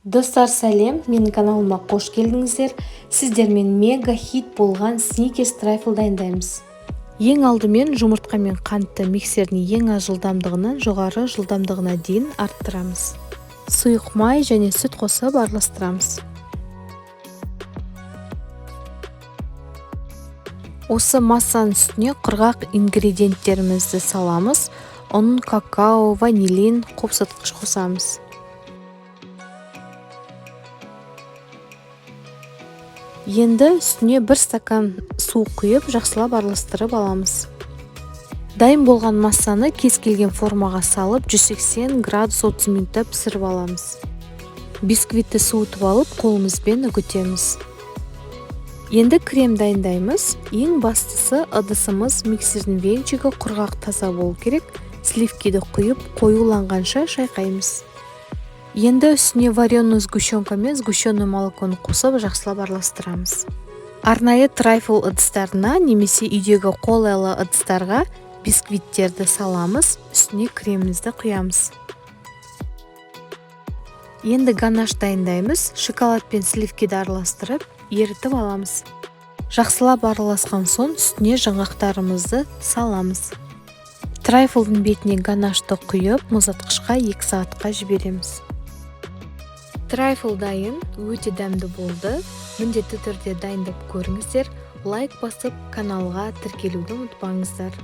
Достар, сәлем! Менің каналыма қош келдіңіздер. Сіздермен мега хит болған Сникерс трайфл дайындаймыз. Ең алдымен жұмыртқа мен қантты миксердің ең аз жылдамдығынан жоғары жылдамдығына дейін арттырамыз. Сұйық май және сүт қосып араластырамыз. Осы массаның үстіне құрғақ ингредиенттерімізді саламыз. Ұн, какао, ванилин, қопсытқыш қосамыз. Енді үстіне 1 стакан су құйып, жақсылап араластырып аламыз. Дайын болған массаны кез келген формаға салып, 180 градус 30 минутта пісіріп аламыз. Бисквитті суытып алып, қолымызбен үгітеміз. Енді крем дайындаймыз. Ең бастысы, ыдысымыз, миксердің венчигі құрғақ, таза болу керек. Сливкиді құйып, қоюланғанша шайқаймыз. Енді үстіне вареную сгущенка мен сгущенный молоконы қосып, жақсылап араластырамыз. Арнайы трайфл ыдыстарына немесе үйдегі қолайлы ыдыстарға бисквиттерді саламыз, үстіне кремімізді құямыз. Енді ганаш дайындаймыз. Шоколад пен сливкиді араластырып, ерітіп аламыз. Жақсылап араласқан соң, үстіне жаңғақтарымызды саламыз. Трайфлдың бетіне ганашты құйып, мұздатқышқа 2 сағатқа жібереміз. Трайфл дайын, өте дәмді болды. Міндетті түрде дайындап көріңіздер. Лайк басып, каналға тіркелуді ұмытпаңыздар.